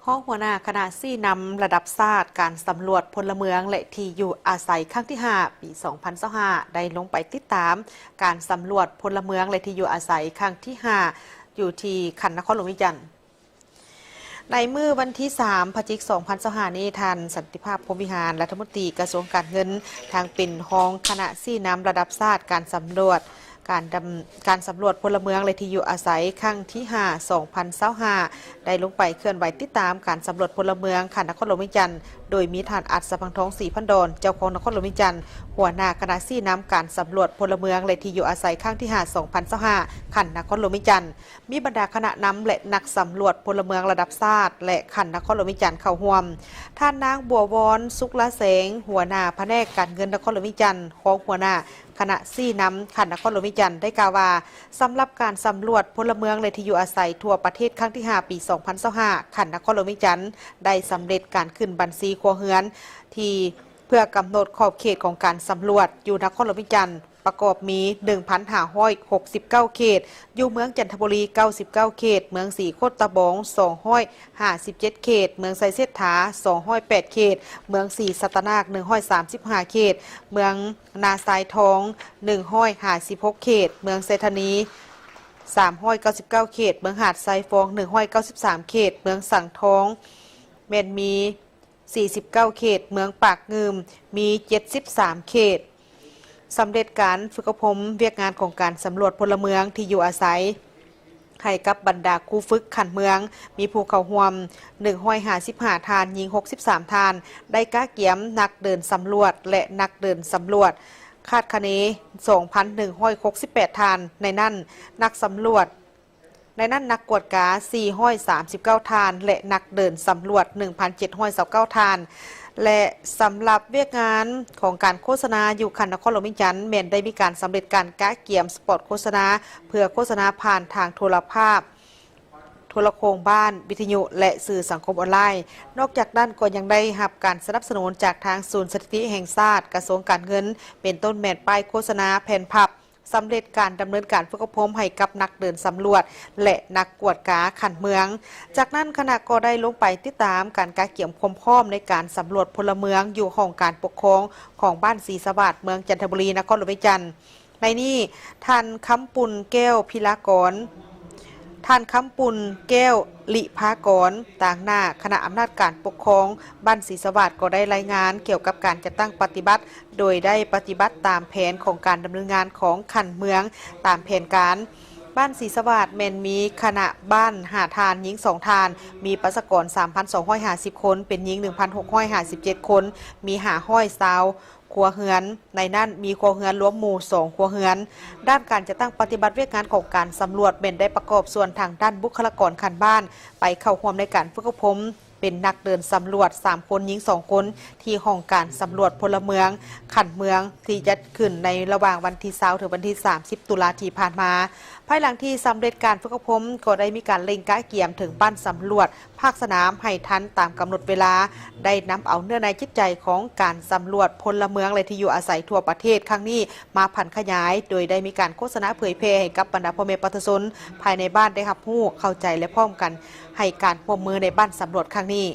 ຮອງຫົວໜ້າຄະນະຊີ້ນຳລະດັບຊາດການສຳຫຼວດພົນລະເມືອງ ແລະ ທີ່ຢູ່ອາໄສຄັ້ງທີຫ້າ ປີສອງພັນຊາວຫ້າ ໄດ້ລົງໄປຕິດຕາມການສຳຫຼວດພົນລະເມືອງ ແລະ ທີ່ຢູ່ອາໄສຄັ້ງທີຫ້າ ຢູ່ທີ່ຂັນນະຄອນຫຼວງວຽງຈັນ. ໃນມື້ວັນທີສາມ ພະຈິກ ສອງພັນຊາວຫ້ານີ້, ທ່ານ ສັນຕິພາບ ພົມວິຫານ ລັດຖະມົນຕີກະຊວງການເງິນ ທັງເປັນຮອງຄະນະຊີ້ນຳລະດັບຊາດການສຳຫຼວດ ການດຳ ການສຳຫຼວດພົນລະເມືອງ ແລະ ທີ່ຢູ່ອາໄສຄັ້ງທີຫ້າ ສອງພັນຊາວຫ້າ ໄດ້ລົງໄປເຄື່ອນໄຫວຕິດຕາມການສຳຫຼວດພົນລະເມືອງ ຂັ້ນນະຄອນຫຼວງວຽງຈັນ ໂດຍມີທ່ານ ອັດສະພັງທອງ ສີພັນດອນ ເຈົ້າຄອງນະຄອນຫຼວງວຽງຈັນ ຫົວໜ້າຄະນະຊີ້ນຳການສຳຫຼວດພົນລະເມືອງ ແລະ ທີ່ຢູ່ອາໄສຄັ້ງທີຫ້າ ສອງພັນຊາວຫ້າ ຂັ້ນນະຄອນຫຼວງວຽງຈັນ, ມີບັນດາຄະນະນຳ ແລະ ນັກສຳຫຼວດພົນລະເມືອງລະດັບຊາດ ແລະ ຂັ້ນນະຄອນຫຼວງວຽງຈັນເຂົ້າຮ່ວມ. ທ່ານນາງ ບົວວອນ ສຸກລະແສງ ຫົວໜ້າພະແນກການເງິນນະຄອນຫຼວງວຽງຈັນ, ຮອງຫົວໜ້າຄະນະຊີ້ນຳຂັ້ນນະຄອນຫຼວງວຽງຈັນ ໄດ້ກ່າວວ່າ, ສຳລັບການສຳຫຼວດພົນລະເມືອງ ແລະ ທີ່ຢູ່ອາໄສທົ່ວປະເທດຄັ້ງທີຫ້າ ປີສອງພັນຊາວຫ້າ ຂັ້ນນະຄອນຫຼວງວຽງຈັນ ໄດ້ສຳເລັດການຂຶ້ນບັນຊີຄົວເຮືອນ ທີ່ເພື່ອກຳນົດຂອບເຂດຂອງການສຳຫຼວດຢູ່ນະຄອນຫຼວງວຽງຈັນ ປະກອບມີ ໜຶ່ງພັນຫ້າຮ້ອຍຫົກສິບເກົ້າເຂດ, ຢູ່ເມືອງຈັນທະບູລີ ເກົ້າສິບເກົ້າເຂດ, ເມືອງສີໂຄດຕະບອງ ສອງຮ້ອຍຫ້າສິບເຈັດເຂດ, ເມືອງໄຊເສດຖາ ສອງຮ້ອຍແປດເຂດ, ເມືອງສີສັດຕະນາກ ໜຶ່ງຮ້ອຍສາມສິບຫ້າເຂດ, ເມືອງນາຊາຍທອງ ໜຶ່ງຮ້ອຍຫ້າສິບຫົກເຂດ, ເມືອງໄຊທານີ ສາມຮ້ອຍເກົ້າສິບເກົ້າເຂດ, ເມືອງຫາດຊາຍຟອງ ໜຶ່ງຮ້ອຍເກົ້າສິບສາມເຂດ, ເມືອງສັງທອງແມ່ນມີ ສີ່ສິບເກົ້າເຂດ, ເມືອງປາກງື່ມມີ ເຈັດສິບສາມເຂດ. ສຳເລັດການຝຶກອົບຮົມວຽກງານຂອງການສຳຫຼວດພົນລະເມືອງທີ່ຢູ່ອາໄສ ໃຫ້ກັບບັນດາຄູຝຶກຂັ້ນເມືອງ, ມີຜູ້ເຂົ້າຮ່ວມ ໜຶ່ງຮ້ອຍຫ້າສິບຫ້າທ່ານ, ຍິງ ຫົກສິບສາມທ່ານ, ໄດ້ກະກຽມນັກເດີນສຳຫຼວດ ແລະ ນັກເດີນສຳຫຼວດຄາດຄະເນ ສອງພັນໜຶ່ງຮ້ອຍຫົກສິບແປດທ່ານ, ໃນນັ້ນນັກສຳຫຼວດ ໃນນັ້ນນັກກວດກາ ສີ່ຮ້ອຍສາມສິບເກົ້າທ່ານ ແລະ ນັກເດີນສຳຫຼວດ ໜຶ່ງພັນເຈັດຮ້ອຍຊາວເກົ້າທ່ານ ແລະ ສຳລັບວຽກງານຂອງການໂຄສະນາຢູ່ຂັ້ນນະຄອນຫຼວງວຽງຈັນ ແມ່ນໄດ້ມີການສຳເລັດການກະກຽມສະປອດໂຄສະນາ ເພື່ອໂຄສະນາຜ່ານທາງໂທລະພາບ, ໂທລະໂຄ່ງບ້ານ, ວິທະຍຸ ແລະ ສື່ສັງຄົມອອນລາຍ. ນອກຈາກນັ້ນກໍຍັງໄດ້ຮັບການສະໜັບສະໜູນຈາກທາງສູນສະຖິຕິແຫ່ງຊາດ, ກະຊວງການເງິນ ເປັນຕົ້ນແມ່ນປ້າຍໂຄສະນາ, ແຜ່ນພັບ, ສຳເລັດການດຳເນີນການຝຶກອົບຮົມໃຫ້ກັບນັກເດີນສຳຫຼວດ ແລະ ນັກກວດກາຂັ້ນເມືອງ. ຈາກນັ້ນຄະນະກໍໄດ້ລົງໄປຕິດຕາມການກະກຽມຄວາມພ້ອມໃນການສຳຫຼວດພົນລະເມືອງຢູ່ຫ້ອງການປົກຄອງຂອງບ້ານສີສະຫວາດ ເມືອງຈັນທະບູລີ ນະຄອນຫຼວງວຽງຈັນ. ໃນນີ້ ທ່ານ ຄຳປຸນ ແກ້ວພິລາກອນ, ທ່ານ ຄຳປຸນ ແກ້ວລິພາກອນ ຕາງໜ້າຄະນະອຳນາດການປົກຄອງບ້ານສີສະຫວາດ ກໍໄດ້ລາຍງານກ່ຽວກັບການຈັດຕັ້ງປະຕິບັດ ໂດຍໄດ້ປະຕິບັດຕາມແຜນຂອງການດຳເນີນງານຂອງຂັ້ນເມືອງຕາມແຜນການ. ບ້ານສີສະຫວາດແມ່ນມີຄະນະບ້ານຫ້າທ່ານ, ຍິງສອງທ່ານ, ມີປະຊາກອນ ສາມພັນສອງຮ້ອຍຫ້າສິບຄົນ, ເປັນຍິງ ໜຶ່ງພັນຫົກຮ້ອຍຫ້າສິບເຈັດຄົນ, ມີຫ້າຮ້ອຍຊາວຄົວເຮືອນ, ໃນນັ້ນມີຄົວເຮືອນລວມໝູ່ສອງຄົວເຮືອນ. ດ້ານການຈັດຕັ້ງປະຕິບັດວຽກງານຂອງການສຳຫຼວດ ແມ່ນໄດ້ປະກອບສ່ວນທາງດ້ານບຸກຄະລາກອນຂັ້ນບ້ານ ໄປເຂົ້າຮ່ວມໃນການຝຶກອົບຮົມ ເປັນນັກເດີນສຳຫຼວດສາມຄົນ, ຍິງສອງຄົນ ທີ່ຫ້ອງການສຳຫຼວດພົນລະເມືອງຂັ້ນເມືອງ ທີ່ຈັດຂຶ້ນໃນລະຫວ່າງວັນທີຊາວ ເຖິງວັນທີສາມສິບ ຕຸລາທີ່ຜ່ານມາ. ພາຍຫຼັງທີ່ສຳເລັດການຝຶກອົບຮົມ ກໍໄດ້ມີການເລັ່ງກະກຽມເຖິງບ້ານສຳຫຼວດພາກສະໜາມໃຫ້ທັນຕາມກຳນົດເວລາ, ໄດ້ນຳເອົາເນື້ອໃນຈິດໃຈຂອງການສຳຫຼວດພົນລະເມືອງ ແລະ ທີ່ຢູ່ອາໄສທົ່ວປະເທດຄັ້ງນີ້ມາຜັນຂະຫຍາຍ, ໂດຍໄດ້ມີການໂຄສະນາເຜີຍແຜ່ໃຫ້ກັບບັນດາພໍ່ແມ່ປະຊາຊົນ ພາຍໃນບ້ານໄດ້ຮັບຮູ້ເຂົ້າໃຈ ແລະ ພ້ອມກັນໃຫ້ການຮ່ວມມືໃນບ້ານສຳຫຼວດຄັ້ງນີ້.